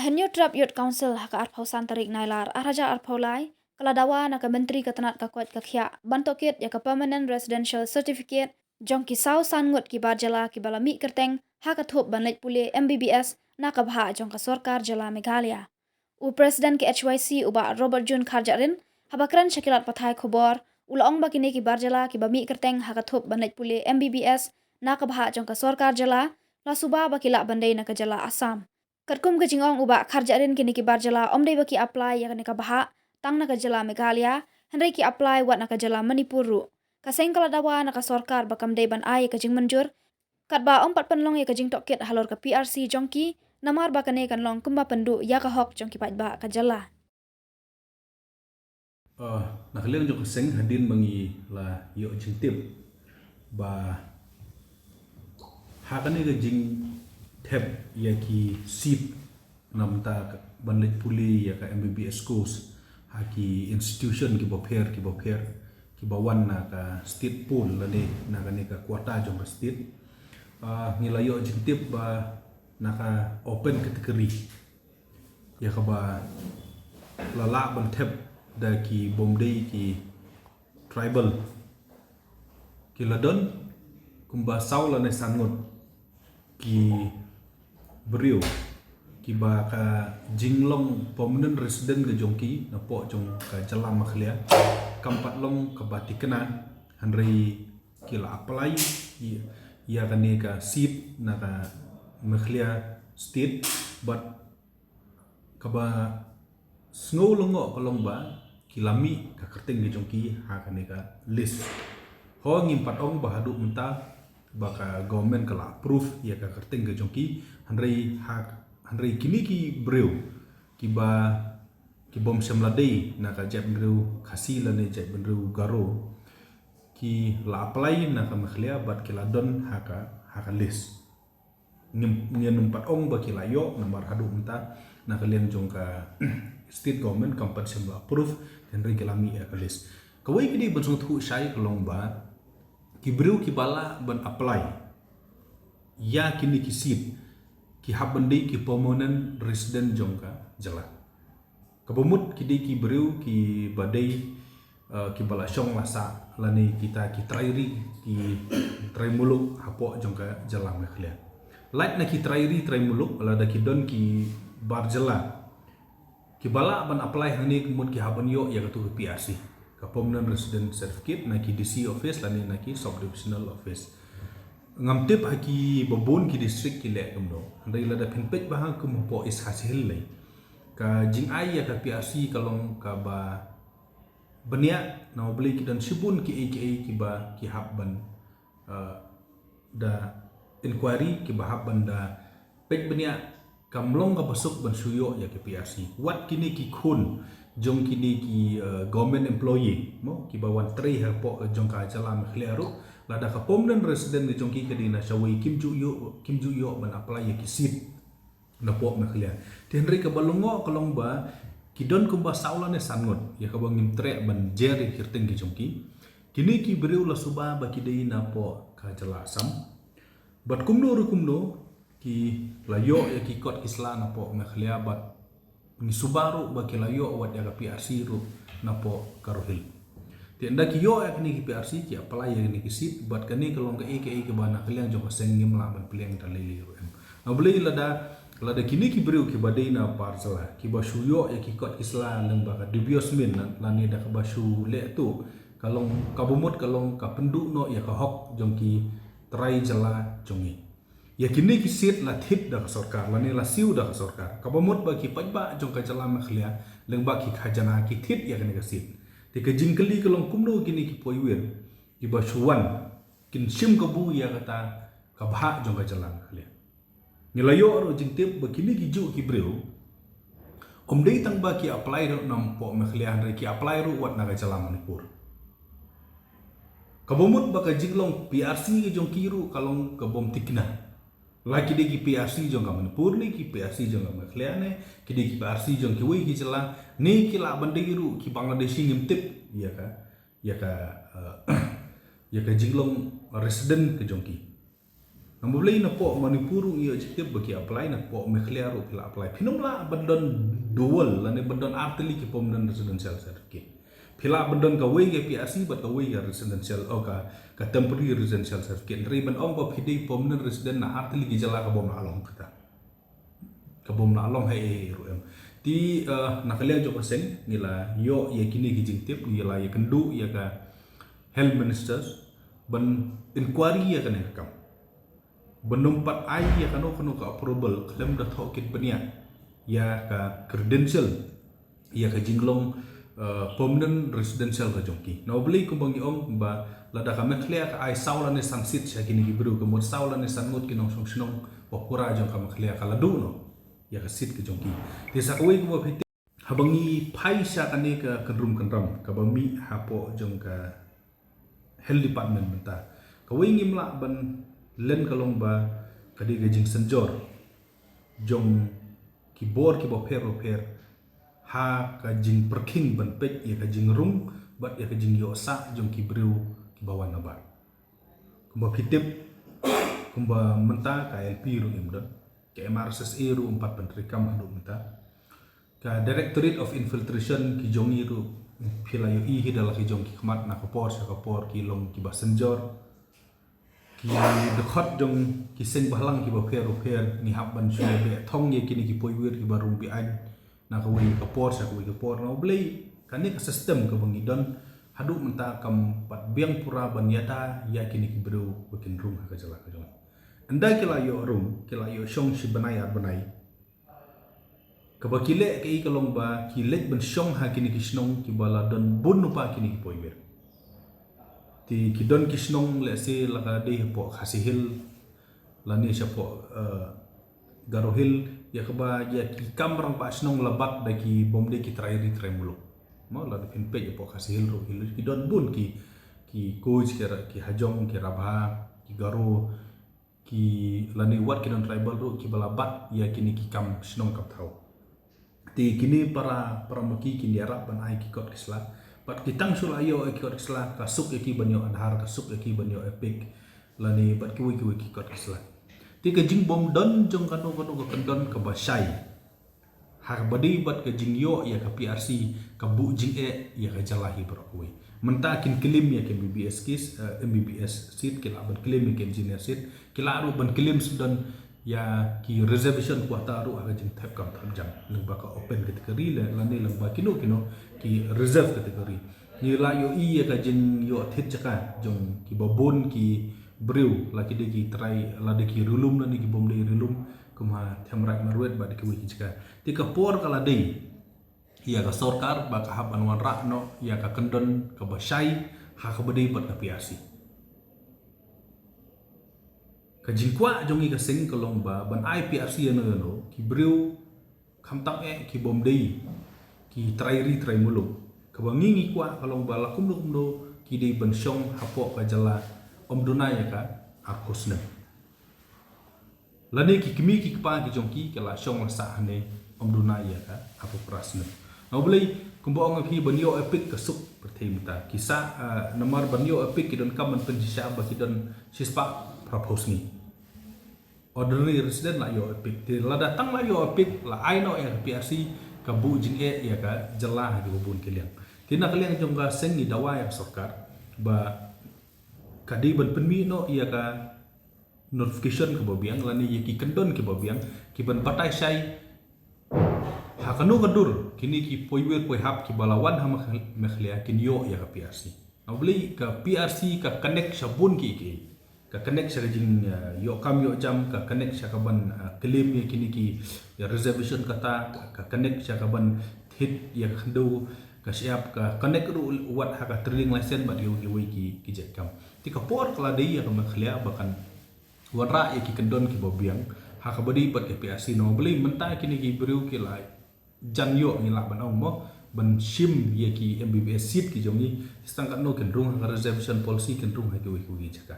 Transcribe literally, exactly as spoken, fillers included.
Ka New Trap Youth Council ha ka arphew san tarik Nailar arhajar arphew lai ka la dawa na ka Myntri ka tnat ka koit ka khiah ban tohkit ïa ka Permanent Residential Certificate jong ki saw san ngut ki bar jylla kiba la mih kyrteng ha ka thup ban leit pule M B B S na ka bhah jong ka sorkar jylla Meghalaya. U President ka H Y C u Bah Robert June Kharjahrin haba kren sha ki lad pathai khubor u la ong ba kine ki bar jylla kiba mih kyrteng ha ka thup ban leit pule M B B S na ka bhah jong ka sorkar jylla la suba ba ki lah ban dei na ka jylla Assam. Katkum ka jingong u Bah Kharjahrin, kine ki bar jylla ym dei ba ki apply ïa kane ka bhah tang na ka jylla Meghalaya, hynrei ki apply wat na ka jylla Manipur ruh. Ka seng ka la dawa na ka sorkar ba kam dei ban ai ïa ka jingmynjur katba ym pat pynlong ïa ka jingtohkit halor ka P R C jong ki, namar ba kane kan long kumba pynduh ïa ka hok jong ki paidbah ka jylla. Uh, na ka liang jong ka seng, hadien ba ngi la ïoh jingtip ba ha kane ka jingthep ïa ki seat na bynta ban leit pule ïa ka M B B S course ha ki institution kiba pher kiba pher kiba wan na ka state pool lane na kane ka quota jong ka state. Uh, ngi la ïoh jingtip ba na ka open category ïa kaba la lah ban thep da ki bym dei ki tribal, ki la don kumba saw lane san ngut ki briew kiba ka jinglong permanent resident ka jong ki na poh jong ka jylla Meghalaya kam pat long kaba thikna, hynrei ki la apply ïa kane ka seat na ka Meghalaya state, bad kaba sngew lyngngoh ka long ba ki la mih ka kyrteng ka jong ki ha kane ka list. Ho ngim pat ong ba haduh mynta ba ka government ka la approve ïa ka kyrteng ka jong ki, hynrei ha, hynrei kine ki briew kiba, ki bym shym la dei na ka jaitbynriew Khasi lane jaitbynriew Garo, ki la apply na ka Meghalaya bad ki la don ha ka, ha ka list. Ngim, ngim pat ong ba ki la ïoh namar haduh mynta na ka liang jong ka state government kam pat shym la approve, hynrei ki la mih ïa ka list. Kawei ka dei ban sngewthuh shai ka long ba ki briew kiba lah ban apply ïa kine ki seat ki hap ban dei ki permanent resident jong ka jylla. Kaba mut ki dei ki briew kiba dei, uh, kiba la shong la sah lane kita ki trai ri, ki trai muluk hapoh jong ka jylla Meghalaya. Lait na ki trai ri trai muluk, lada ki don ki bar jylla kiba lah ban apply hangne, ka mut ki hap ban ïoh ïa katu ka P R C, ka Permanent Resident Certificate, na ki D C office lane na ki sub divisional office. Ngam tip ha kiba bun ki district ki leh kumno, hynrei lada phin peit ba ha kum hapoh East Khasi Hills lei, ka jingai ïa ka P R C ka long kaba bniah, namar balei ki don shibun kiei kiei kiba ki hap ban, uh, da inquiry, kiba hap ban da peit bniah, kam long kaba suk ban shu ïoh ïa ka P R C. Wat kine ki khun jong kine ki, uh, government employee mo, kiba wan trei hapoh jong ka jylla Meghalaya ruh, lada ka permanent resident ka jong ki ka dei na shawei, kim ju ïoh, kim ju ïoh ban apply ïa ki seat na poh Meghalaya. Te hynrei kaba lyngngoh ka long ba ki don kumba saw lane san ngut, ïa kaba ngim treh ban jer ïa ki kyrteng ki jong ki. Kine ki briew la suba ba ki dei na poh ka jylla Assam. Bad kumno ruh kumno ki la ïoh ïa ki kot ki sla na poh Meghalaya, bad ngi suba ruh ba ki la ïoh wat ïa ka P R C ruh na poh Garo Hills. Te ynda ki ïoh ïa kine ki P R C, ki apply ïa kine ki seat, bad kane ka long kaei kaei kaba na ka liang jong ka seng ngim lah ban pynlong da lei lei ruh em. Namar balei? Lada, lada kine ki briew kiba dei na par jylla kiba shu ïoh ïa ki kot ki sla lyngba ka dubious means lane da kaba shu leh tuh, ka long, kaba mut ka long ka pynduh noh ïa ka hok jong ki trai jylla jong ngi. Ïa kine ki seat la thied da ka sorkar lane la siew da ka sorkar, kaba mut ba ki paidbah jong ka jylla Meghalaya lyngba ki khajana ki thied ïa kine ki seat. Te ka jingkylli ka long kumno kine ki poiwir kiba shu wan kin shim kabu ïa kata ka bhah jong ka jylla Meghalaya. Ngi la ïoh ruh jingtip ba kine ki juh ki briew ym dei tang ba ki apply ruh na poh Meghalaya, hynrei ki apply ruh wat na ka jylla Manipur. Kaba mut ba ka jinglong P R C ka jong ki ruh ka long ka bym thikna. La ki dei ki P R C jong ka Manipur ne ki P R C jong ka Meghalaya ne ki dei ki P R C jong kiwei ki jylla ne ki lah ban dei ruh ki Bangladeshi, ngim tip ïa ka, ïa ka, uh, ïa ka jinglong resident ka jong ki. Namar balei napoh Manipur ruh ngi ïoh jingtip ba ki apply, napoh Meghalaya ruh phi lah apply. Phin ym lah ban don dual lane ban don artylli ki permanent residential certificate. Phi lah ban don kawei ka P R C bad kawei ka residential, oh, ka, ka temporary residential certificate. Hynrei ban ong ba phi dei permanent resident na artylli ki jylla ka bym lah long kata. Ka bym lah long ha ei ruh em. Te, eh, na ka liang jong ka seng ngi la ïoh ïa kine ki jingtip, ngi la ïakynduh ïa ka health ministers ban inquiry ïa kane ka kam, ban ym pat ai ïa kano kano ka approval khlem da thoh kit bniah ïa ka credential, ïa ka jinglong, eh, permanent residential ka jong ki. Namar balei kumba ngi ong ba lada ka Meghalaya ka ai saw lane san seat sha kine ki briew, ka mut saw lane san ngut ki nongshong shnong ba pura jong ka Meghalaya ka la duh noh ïa ka seat ka jong ki. Te sa kawei kaba phi tip, haba ngi phai sha kane ka kynrum kynram kaba mih hapoh jong ka health department mynta, kawei ngim lah ban len ka long ba ka dei ka jingsynjor jong ki bor kiba pher ba pher ha ka jingpyrkhing ban peit ïa ka jingrung bad ïa ka jingïohsah jong ki briew kiba wan na bar. Kumba phi tip, kumba mynta ka I L P ruh ngim don, ka M R S S A ruh ym pat pyntreikam haduh mynta. Ka Directorate of Infiltration ki jong ngi ruh phi la ïohi hi da la ki jong ki khmat, na ka por sha ka por ki long kiba synjor. Ki dkhot jong ki seng bhalang kiba pher ba pher ngi hap ban shu beh thong ïa kine ki poiwir kiba rung be-aiñ na kawei ka por sha kawei ka por. Namar balei kane ka system kaba ngi don haduh mynta kam pat biang pura ban ïada ïa kine ki briew ba kin rung ha ka jylla ka jong ngi. Ynda ki la ïoh rung, ki la ïoh shong shi bnai ar bnai, kaba ki leh kaei ka long ba ki leit ban shong ha kine ki shnong kiba la don bun lypa kine ki poiwir. Te ki don ki shnong, let's say, la ka dei hapoh Khasi Hills lane shapoh, eh, Garo Hills, ïa kaba ïa ki kam rangbah shnong la bat da ki bym dei ki trai ri trai muluk. Mo, lada phin peit hapoh Khasi Hills ruh ki don bun ki, ki Koch, ki Ra-, ki Hajong, ki Rabha, ki Garo, ki lane wat ki non-tribal ruh kiba la bat ïa kine ki kam shnong kam thaw. Te kine para, para maki kin ïarap ban ai ki kot ki sla. Bad ki tang shu la ïoh ai ki kot ki sla, ka suk ïa ki ban ïoh Aadhaar, ka suk ïa ki ban ïoh EPIC lane bad kiwei kiwei ki kot ki sla. Te ka jingbym don jong kano kano ka kyndon kaba shai ha kaba dei bad ka jingïoh ïa ka P R C ka buh jingeh ïa ka jylla hi baroh kawei. Mynta kin claim ïa ka M B B S case, eh, M B B S seat, ki lah ban claim ïa ka engineer seat, ki lah ruh ban claim sdang ïa ki reservation quota ruh ha ka jingthep kam thep jam lyngba ka open category la, lane lyngba kino kino ki reserve category. Ngi la ïohi ïa ka jingïoh thied jaka jong kiba bun ki briew, la ki dei ki trai, la dei ki ri lum lane ki bym dei ri lum, kum ha Themraij Marwet bad kiwei ki jaka. Te ka por ka la dei ïa ka sorkar ba ka hap ban wanrah noh ïa ka kyndon kaba shai ha kaba dei bad ka P R C. Ka jingkwah jong ngi ka seng ka long ba ban ai P R C ïano ïano, ki briew khamtam eh ki bym dei ki trai ri trai muluk, kaba ngi ngi kwah ka long ba la kumno kumno ki dei ban shong hapoh ka jylla ym duna ïa ka arphew snem. Lane ki kmie ki kpa ki jong ki ki la shong la sah hangne ym duna ïa ka arphew phra snem. Namar balei, kumba ong ïa phi, ban ïoh EPIC ka suk pyrthei mynta. Ki sah, ah, namar ban ïoh EPIC ki donkam ban pynshisha ba ki don shispah phraphew sngi. Ordinary resident la ïoh EPIC. Te lada tang la ïoh EPIC, la ai noh ïa ka P R C, ka buh jingeh ïa ka jylla ha kiba bun ki liang. Te na ka liang jong ka seng ngi dawa ïa ka sorkar ba ka dei ban pynmih noh ïa ka notification kaba biang lane ïa ki kyndon kiba biang, ki ban batai shai ha kano ka dur kine ki poiwir poihap kiba la wan ha Megh-, Meghalaya kin ïoh ïa ka P R C. Namar balei, ka P R C ka connect sha bun kiei kiei. Ka connect sha ka jing, eh, ïoh kam ïoh jam, ka connect sha ka ban, eh, claim ïa kine ki, ïa reservation quota, ka connect sha ka ban thied ïa ka khyndew ka shyiap, ka connect ruh wat ha ka trading license bad kiwei kiwei ki, ki jait kam. Te ka por ka la dei ïa ka Meghalaya ba kan wanrah ïa ki kyndon kiba biang ha kaba dei bad ka P R C. Namar balei, mynta kine ki briew ki la jan ïoh, ngi lah ban ong mo, ban shim ïa ki M B B S seat ki jong ngi, tang katno kin rung ha ka reservation policy, kin rung ha kiwei kiwei ki jaka.